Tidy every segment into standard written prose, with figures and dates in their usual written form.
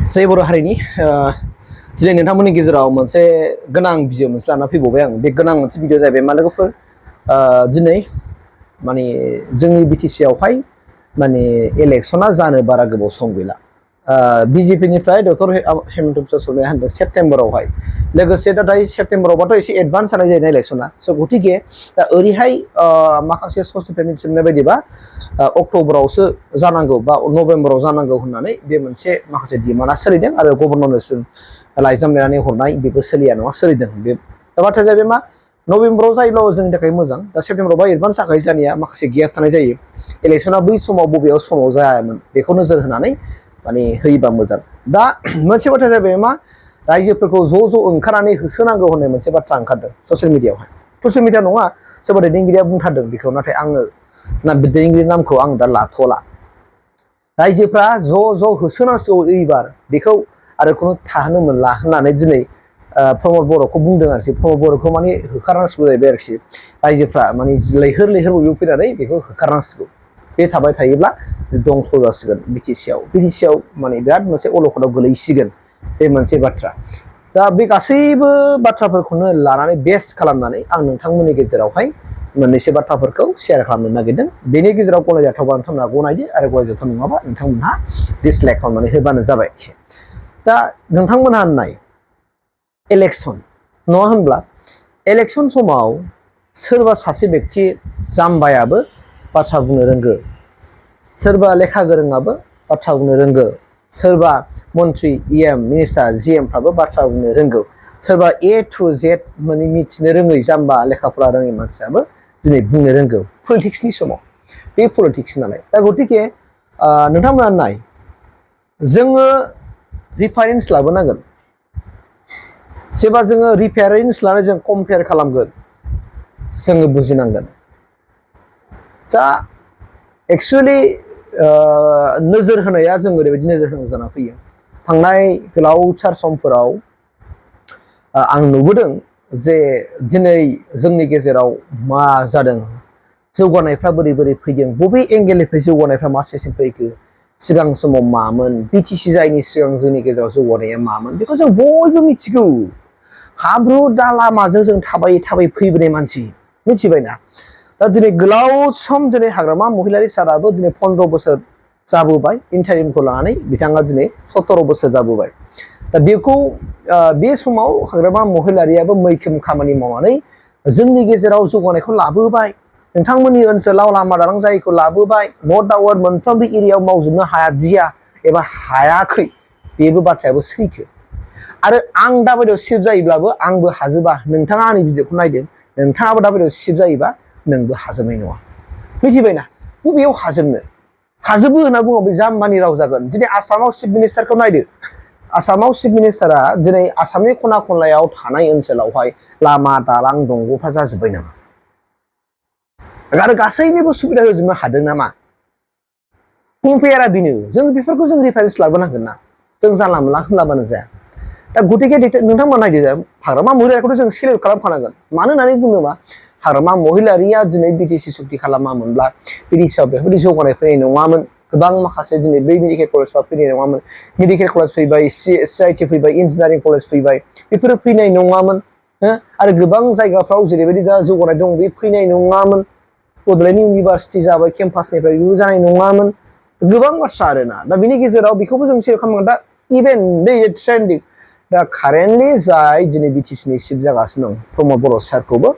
जय बर' हारिनि दिनै नोंथांमोननि गेजेराव मोनसे गोनां भिडिअ मोनसे लाना फैबावबाय आं बे गोनां मोनसे भिडिअ जाहैबाय मा लोगोफोर दिनै माने जोंनि बिटिसि आवहाय माने इलेक्शना जानो बारा गोबाव सम गैला बिजेपि निफ्राय डक्टर हेमन्त बिश्व शर्माया होनदों सेप्तेम्बरावहाय लोगोसे दा दायो सेप्तेम्बरावबाथ' एसे एडभान्स जानाय जायो ना इलेक्शना स' गतिके दा ओरैहाय माखासे ससेलनिफ्राय मिथिनाय बायदिबा अक्ट'बरावसो जानांगौ बा नभेम्बराव जानांगौ होननानै बे मोनसे माखासे डिमान्डआ सोलिदों आरो गभर्नरनिसिम लाइजाम लिरनानै हरनाय बेबो सोलिया नङा सोलिदों बे दा बाथ्राया जाहैबाय मा नभेम्बराव जायोब्लाबो जोंनि थाखाय मोजां दा सेप्तेम्बरावबा एडभान्स जाखायो जानाया माखासे गेप थानाय जायो इलेक्शना बै समाव बबेयाव समाव जायामोन बेखौ नोजोर होनानै माने होयोबा मोजां दा मोनसे बाथ्राया जाहैबाय मा रायजोफोरखौ ज' ओंखारनानै होसोनांगौ होननाय मोनसे बाथ्रा ओंखारदों ससियेल मिडियायावहाय ससियेल मिडिया नङा सोरबा दैदेनगिरिया बुंथारदों बेखौ नाथाय आङो दैदेनगिरि नामखौ आं दा लाथ'ला रायजोफ्रा ज' होसोनांसिगौ एबार बेखौ आरो खुनु थाहोनो मोनला होननानै दिनै प्रमद बर'खौ बुंदों आरोखि प्रमद बर'खौ माने होखारनांसिगौ जाहैबाय आरोखि रायजोफ्रा माने लैहोर बयबो फैनानै बेखौ होखारनांसिगौ बे थाबाय थायोब्ला दंस' जासिगोन बिटिसिआव माने बिराद मोनसे अलखदाव गोलैसिगोन बे मोनसे बाथ्रा दा बे गासैबो बाथ्राफोरखौनो लानानै बेस खालामनानै आं नोंथांमोननि गेजेरावहाय मोननैसो बाथ्राफोरखौ शेयार खालामनो नागिरदों बेनि गेजेराव गनायजाथावबा नोंथांमोनहा गनायदो आरो गनायजाथाव नङाबा नोंथांमोनहा डिसलाइक खालामनानै होबानो जाबाय दा नोंथांमोनहा नाय इलेक्शन नङा होनब्ला इलेक्शन समाव सोरबा सासे बेक्ति जाम्बायाबो बाथ्रा बुंनो रोंगो सोरबा लेखा गोरोंआबो बाथ्रा बुंनो रोंगो सोरबा मन्त्रि इएम मिनिस्टार जिएमफ्राबो बाथ्रा बुंनो रोंगौ सोरबा ए टु जेड माने मिथिनो रोङै जाम्बा लेखा फरा रोङै मानसियाबो दिनै बुंनो रोंगौ पलिटिक्सनि समाव बे पलिटिक्स नालाय दा गतिके नोंथांमोना नाय जोङो रिफारेन्स लाबोनांगोन जेब्ला जोङो रिफारेन्स लानानै जों कम्पेयार खालामगोन जोङो बुजिनांगोन दा एक्सुवेलि नोजोर होनाया जों ओरैबायदि नोजोर होनांगौ जाना फैयो थांनाय गोलावथार समफोराव आं नुबोदों जे दिनै जोंनि गेजेराव मा जादों जौगानायफ्रा बोरै फैदों बबे एंगेलनिफ्राय जौगानायफ्रा मा सेसिम फैखो सिगां समाव मामोन बिटिसि जायनि सिगां जोंनि गेजेराव जौगानाया मामोन बेखौ जों बयबो मिथिगौ हाब्रु दा लामाजों जों थाबायै फैबोनाय मानसि मिथिबायना दा दिनै गोलाव सम दिनै हाग्रामा महिलारि साराबो दिनै 15 बोसोर जाबोबाय इन्टारिमखौ लानानै बिथाङा दिनै 17 बोसोर जाबोबाय दा बेखौ बे समाव हाग्रामा महिलारियाबो मैखोम खामानि मावनानै जोंनि गेजेराव जौगानायखौ लाबोबाय नोंथांमोननि ओनसोलाव लामा दालां जायैखौ लाबोबाय नो डाउट मोनफ्रोमबो एरियायाव मावजोबनो हादिया एबा हायाखै बेबो बाथ्रायाबो सैथो आरो आं दाबायदियाव सिफ जायोब्लाबो आंबो हाजोबा नोंथाङा आंनि भिडिअखौ नायदों नोंथाङाबो दाबायदियाव सिफ जायोबा नोंबो हाजोबनाय नङा मिथिबायना बबेयाव हाजोबो होनना बुङो बे जाम्बानि राव जागोन दिनै आसामाव चिफ मिनिस्टारखौ नायदो आसामाव चिफ मिनिस्टारा दिनै आसामनि खना खनलायाव थानाय ओनसोलावहाय लामा दालां दंग'फ्रा जाजोब्बाय नामा आरो गासैनिबो सुबिदा होजोबनो हादों नामा कम्पेयारा बेनो जों बेफोरखौ जों रिफारेन्स लाबोनांगोन ना जों जानला मोनला होनलाबानो जाया दा गतिके नोंथांमोना नायदो हाग्रामा महिलारिखौथ' जों सेलेक्ट खालामखानांगोन मानो होननानै बुङोबा हाग्रामा महिलारिया दिनै बिटिसि सुक्ति खालामामोनब्ला बिटिसिआव बेफोरबायदि जौगानाय फैनाय नङामोन गोबां माखासे दिनै बै मेडिकेल कलेजफ्रा फैनाय नङामोन मेडिकेल कलेज फैबाय CIT फैबाय इन्जिनियारिं कलेज फैबाय बेफोरो फैनाय नङामोन आरो गोबां जायगाफ्राव जेरैबायदि दा जौगानाय दं बे फैनाय नङामोन बड'लेण्ड इउनिभारसिटि जाबाय केम्पासनिफ्राय बेबो जानाय नङामोन गोबां बाथ्रा आरोना दा बिनि गेजेराव बेखौबो जों सेलेक्ट खालामनांगोन दा इभेन दै ट्रेन्डिं दा कारेन्टलि जाय दिनै बिटिसिनि चिफ जागासिनो दं प्रमद बर' सारखौबो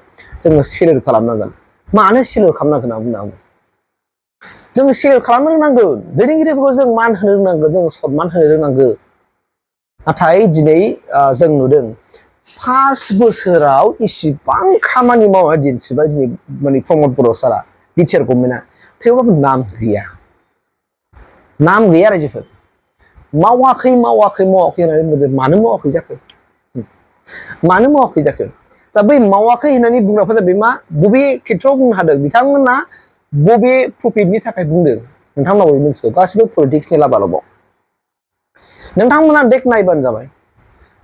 जोङो सेलेक्ट खालामनांगोन मानो सेलेक्ट खालामनांगोन होनना बुंनांगौ जोङो सेलेक्ट खालामनो रोंनांगोन दैदेनगिरिफोरखौ जों मान होनो रोंनांगोन जों सनमान होनो रोंनांगोन नाथाय दिनै जों नुदों 5 बोसोराव इसिबां खामानि मावनानै दिन्थिबाय दिनै माने प्रमद बर' सारा बिटिआर गभर्नमेन्टआ थेवब्लाबो नाम गैया रायजोफोर मावाखै होननानै बुंदों मानो मावाखै जाखो दा बै मावाखै होननानै बुंग्राफोरा जाबाय मा बबे खेथ्रआव बुंनो हादों बिथांमोना बबे प्रफिटनि थाखाय बुंदों नोंथांमोना बयबो मिथिगौ गासिबो पलिटिक्सनि लाबालाबाव नोंथांमोना देख नायबानो जाबाय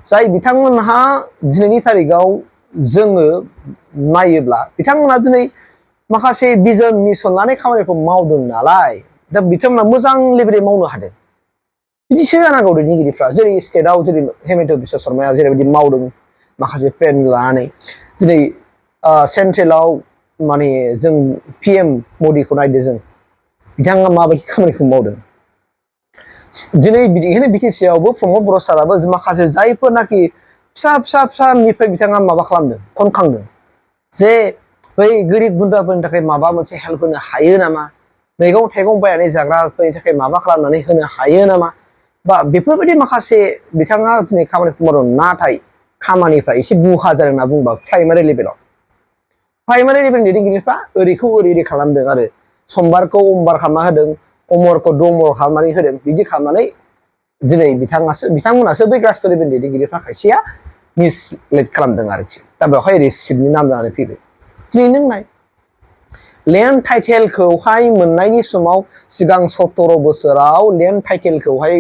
जाय बिथांमोनहा दिनैनि तारिखाव जोङो नायोब्ला बिथांमोना दिनै माखासे भिजन मिशन लानाय खामानिखौ मावदों नालाय दा बिथांमोना मोजां लेभेलै मावनो हादों बिदिसो जानांगौ दैदेनगिरिफ्रा जेरै स्टेटआव जेरै हेमन्त बिश्व शर्माया जेरैबायदि मावदों माखासे प्लेन लानानै दिनै सेन्ट्रेलाव माने जों PM मदिखौ नायदो जों बिथाङा माबायदि खामानिखौ मावदों दिनै बिदिनो BTC आवबो प्रमद बर' साराबो माखासे जायफोरनाखि फिसानिफ्राय बिथाङा माबा खालामदों खनखांदों जे बै गोरिब गुन्द्राफोरनि थाखाय माबा मोनसे हेल्प होनो हायो नामा मैगं थाइगं बायनानै जाग्राफोरनि थाखाय माबा खालामनानै होनो हायो नामा बा बेफोरबायदि माखासे बिथाङा दिनै खामानिखौ मावदों नाथाय खामानिफ्रा एसे बुहा जादों होनना बुंबा प्राइमारि लेभेलाव प्राइमारि लेभेलनि दैदेनगिरिफ्रा ओरैखौ ओरै खालामदों आरो समबारखौ अमबार खालामना होदों अमरखौ दमर खालामनानै होदों बिदि खालामनानै दिनै बिथांमोनासो बै ग्रास लेभेलनि दैदेनगिरिफ्रा खायसेया मिसलेड खालामदों आरोखि दा बेवहाय रिसिप्टनि नाम जानानै फैबाय दिनै नों नाय लेन्ड टाइटेलखौहाय मोननायनि समाव सिगां 17 बोसोराव लेन्ड टाइटेलखौहाय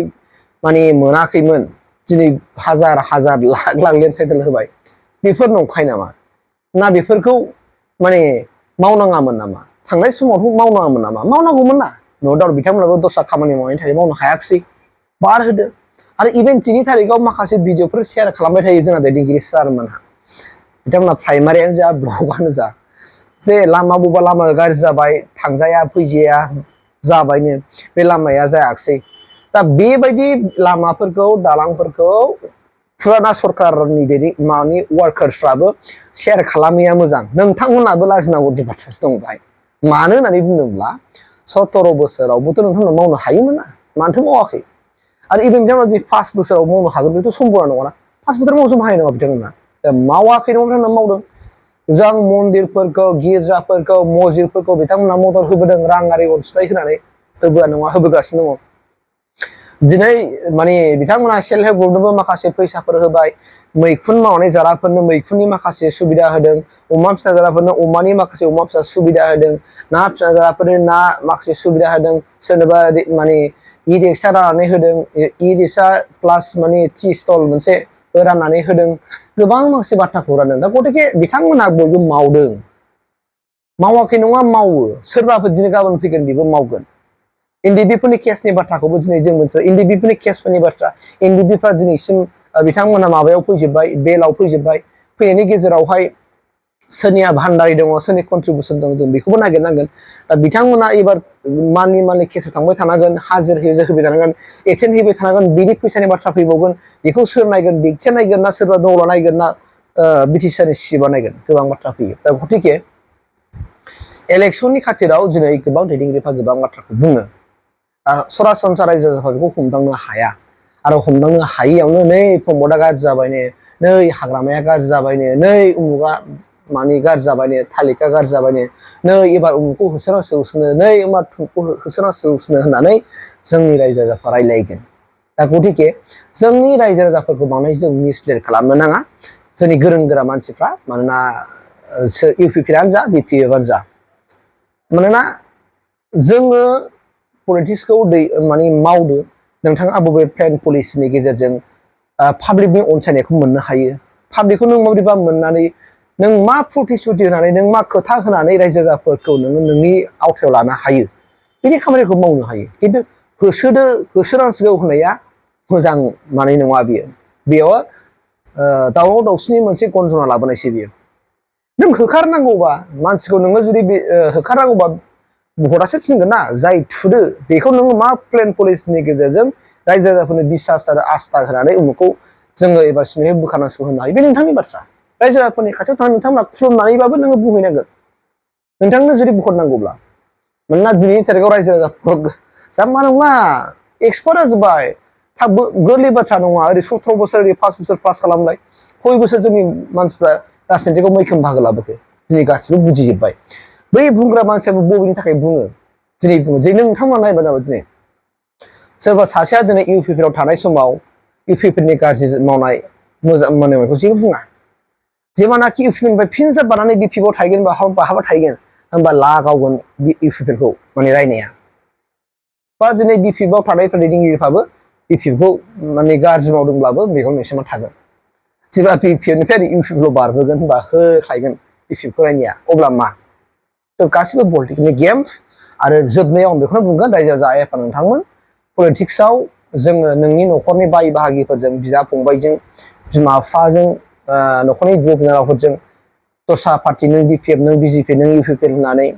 माने मोनाखैमोन दिनै हाजार लाख लेन्ड टाइटेल होबाय बेफोर नंखाय नामा ना बेफोरखौ माने मावनाङामोन नामा थांनाय समावथ' मावनाङामोन नामा मावनांगौमोन ना न' दाउट बिथांमोनाबो दस्रा खामानि मावनायनि थाखाय मावनो हायाखिसै बार होदो आरो इभेन 3 तारिखआव माखासे भिडिअफोर शेयार खालामबाय थायो जोंना दैदेनगिरि सारमोनहा बिथांमोना प्राइमारियानो जा ब्लगानो जा जे बबेबा लामा गाज्रि जाबाय थांजाया फैजाया जाबायनो बे लामाया जायाखिसै दा बेबायदि लामाफोरखौ दालांफोरखौ फुराना सरकारनि मानि वार्कार्सफ्राबो शेयार खालामैया मोजां नोंथांमोनाबो लाजिनांगौनि बाथ्रासो दं बाहाय मानो होननानै बुङोब्ला 17 बोसोरावबोथ' नोंथांमोना मावनो हायोमोन ना मानोथो मावाखै आरो इभेन बिथांमोना जुदि 5 बोसोराव मावनो हागोन बेथ' सम्भबना नङाना 5 बोसोराव मावजोबनो हानाय नङा बिथांमोना दा मावाखै नङा बिथांमोना मावदों जों मन्दिरफोरखौ गिर्जाफोरखौ मस्जिदफोरखौ बिथांमोना मदद होबोदों राङारि अनसुंथाइ होनानै होबोआ नङा होबोगासिनो दङ दिनै माने बिथांमोना सेल्फ हेल्प ग्रुपनोबो माखासे फैसाफोर होबाय मैखुन मावनानै जाग्राफोरनो मैखुननि माखासे सुबिदा होदों अमा फिसा जाग्राफोरनो अमानि माखासे अमा फिसा सुबिदा होदों ना फिसा जाग्राफोरनो ना माखासे सुबिदा होदों सोरनोबा माने इ रिक्सा राननानै होदों इ रिक्सा प्लास माने टि स्टल मोनसे राननानै होदों गोबां माखासे बाथ्राखौ रानदों दा गतिके बिथांमोना बयबो मावदों मावाखै नङा मावो सोरबाफोर दिनै गाबोन फैगोन बेबो मावगोन एनडिबिफोरनि केसनि बाथ्राखौबो दिनै जों मोनसे एनडिबिफोरनि केसफोरनि बाथ्रा एनडिबिफ्रा दिनैसिम बिथांमोना माबायाव फैजोब्बाय बेलाव फैजोब्बाय फैनायनि गेजेरावहाय सोरनिया भान्डारि दङ सोरनि कन्ट्रिबिउसन दङ जों बेखौबो नागिरनांगोन दा बिथांमोना एबार मान्थलि केसाव थांबाय थानांगोन हाजिर होबाय थानांगोन एटेन्ड होबाय थानांगोन बिनि फैसानि बाथ्रा फैबावगोन बेखौ सोर नायगोन बिक्टिया नायगोन ना सोरबा दौला नायगोन ना बिटिसिनि सिबा नायगोन गोबां बाथ्रा फैयो दा गतिके इलेक्सननि खाथिराव दिनै गोबां दैदेनगिरिफ्रा गोबां बाथ्राखौ बुङो सरासनस्रा रायजो राजाफ्रा बेखौ हमदांनो हाया आरो हमदांनो हायियावनो नै प्रमदआ गाज्रि जाबायनो नै हाग्रामाया गाज्रि जाबायनो नै उमुगा मानि गाज्रि जाबायनो थालिका गाज्रि जाबायनो नै एबार उमुखौ होसोनांसिगौसोनो नै एबार थुमखौ होसोनांसिगौसोनो होननानै जोंनि रायजो राजाफ्रा रायलायगोन दा गतिके जोंनि रायजो राजाफोरखौ बांद्राय जों मिसलिड खालामनो नाङा जोंनि गोरों गोरा मानसिफ्रा मानोना इउपिपिआनो जा बिपिएफआनो जा मानोना जोङो पलिटिक्सखौ माने मावदो नोंथाङा बबे प्लेन पलिसिनि गेजेरजों पाब्लिकनि अनसायनायखौ मोननो हायो पाब्लिकखौ नों माबोरैबा मोननानै नों मा प्रतिश्रुति होनानै नों मा खोथा होनानै रायजो राजाफोरखौ नोङो नोंनि आवथायाव लानो हायो बिनि खामानिखौ मावनो हायो खिन्थु होसोनांसिगौ होननाया मोजां माने नङा बेयाव दावराव दावसिनि मोनसे गन्जना लाबोनायसो बियो नों होखारनांगौबा मानसिखौ नोङो जुदि होखारनांगौबा भटआसो थिनगोन ना जाय थुदो बेखौ नोङो मा प्लेन पलिसिनि गेजेरजों रायजो राजाफोरनो बिसास आरो आस्था होनानै उमुखौ जोङो एबारसिमहाय बोखारनांसिगौ होनो हायो बे नोंथांनि बाथ्रा रायजो राजाफोरनि खाथियाव थांनानै नोंथांमोना खुलुमनानैबाबो नोङो बुंहैनांगोन नोंथांनो जुदि भट नांगौब्ला मानोना दिनैनि थारिखआव रायजो राजाफोर जाम्बा नङा एक्सपार्ट जाजोब्बाय थाब गोरलै बाथ्रा नङा ओरै 17 बोसोर ओरै 5 बोसोर पास खालामलाय खय बोसोर जोंनि मानसिफ्रा राजनितिकआव मैखोम बाहागो लाबोखो दिनै गासिबो बुजिजोब्बाय बै बुंग्रा मानसियाबो बबेनि थाखाय बुङो दिनै बुङो जे नोंथांमोना नायबा जाबाय दिनै सोरबा सासेया दिनै इउपिपिआव थानाय समाव इउपिपिनि गाज्रि मावनाय मोजां मावनायखौ जेबो बुङा जेब्लानाखि इउपिपिनिफ्राय फिन जाब बानानै बिपिपिआव थाहैगोन बा हाबा थाहैगोन होनबा लागावगोन इउपिपिखौ माने रायनाया बा दिनै बिपिपिआव थानायफोर दैदेनगिरिफ्राबो बिपिपिखौ माने गाज्रि मावदोंब्लाबो बेखौ मेसेमा थागोन जेब्ला बिपिपिनिफ्राय इउपिपिआव बारबोगोन होनबा होख्लायगोन बिपिपिखौ रायनाया अब्ला मा गासिबो पलिटिक्सनि गेम आरो जोबनायाव आं बेखौनो बुंगोन रायजो राजा आइ आफा नोंथांमोन पलिटिक्सआव जोङो नोंनि न'खरनि बाय बाहागिफोरजों बिदा फंबायजों बिमा बिफाजों न'खरनि बिब' बिनानावफोरजों दस्रा पार्टि नों BPF नों BJP नों UPP होननानै